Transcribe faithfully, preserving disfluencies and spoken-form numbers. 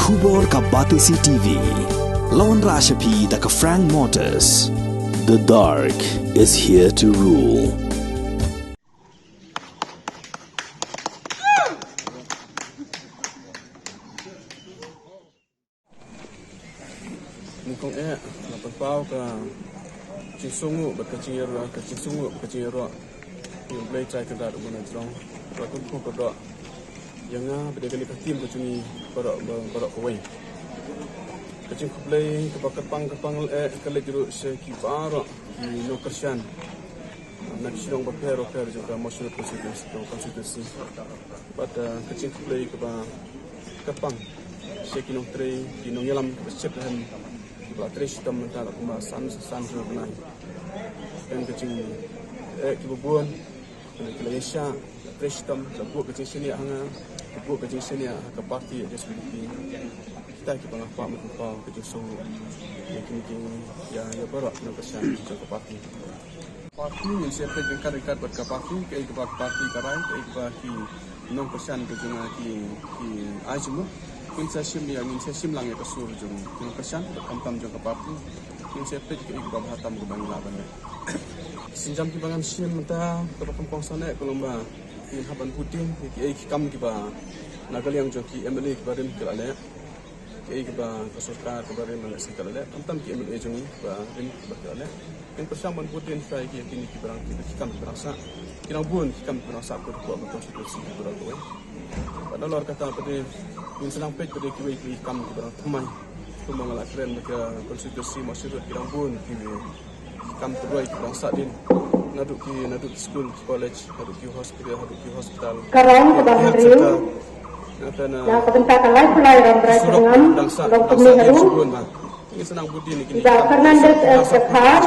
Khubor ka Batesi T V. La wanrah sha phi da ka Frank Motors. The dark is here to rule. Nyngkong eh, nga pynpaw ka jingsngewnguh bad ka jingïaroh, ka jingsngewnguh bad ka jingïaroh. Ïa U Blei Trai Kynrad uba na jrong, ba kyrkhu kyrdoh ïa nga bad ïa kane ka team ka jong ngi baroh, ba-, baroh kawei. Ka jingkhublei kaba kyrpang kyrpang eh ka leit ruh sha ki baroh ki nongkyrshan na ki shnong bapher bapher jong ka Mawshynrut constituency, constituency. Bad, eh, ka jingkhublei kaba kyrpang sha ki nongtrei, ki nongïalam kiba shit rhem, kiba la trei shitom mynta la kumba san, san snem bnai. Ïa ka jing, eh, kiba bun, eh, ki la ïaishah, la trei shitom, la buh ka jingshaniah ha nga, la buh ka jingshaniah ha ka party J S P D P. Kita kiba nga kwah ban pynpaw ka jingsngewnguh ïa kine ki, ïa, ïa baroh ki nongkyrshan jong ka party. Party ngin sa peit ryngkat ryngkat bad ka party, kaei kaba ka party ka rai, kaei kaba ki nongkyrshan ka jong nga ki, ki ai jingmut. Ngin sa shim ïa, ngin sa shim lang ïa ka sur jong ki nongkyrshan bad khamtam jong ka party. Ngin sa peit kaei kaba bha tam kaba ngi lah ban leh. Sienjam kiba ngan shim mynta kaba kham kongsan eh ka long ba ngin hap ban bud dien ïa kiei ki kam kiba na ka liang jong ki M L A kiba rim ki la leh. Kaei kaba ka sorkar kaba rim ba la shisha ka la leh, khamtam ki M L A jong ngi ba rim ba ki la leh. Ngin pyrshang ban bud dien shwa ïa ki, ïa kine ki briew, ki, ki kam ki briew sah. Ki dang bun ki kam ki briew sah, ka dei ka constituency ka dei kawei. Bad nalor kata pat ngin sa nang peit pat kiwei ki kam ki briew thymmai. Kumba nga la kren ba ka constituency Mawshynrut ki dang bun ki kam ki briew ki briew sah dien. Naduh ki, naduh ki skul, ki college, naduh ki hospital, naduh ki hospital. Ka rong kaba hynriew na ka bynta ka lai pulai Ram Brai Jyrngam, long kumne haduh. I Bah Fernandez S Dkhar.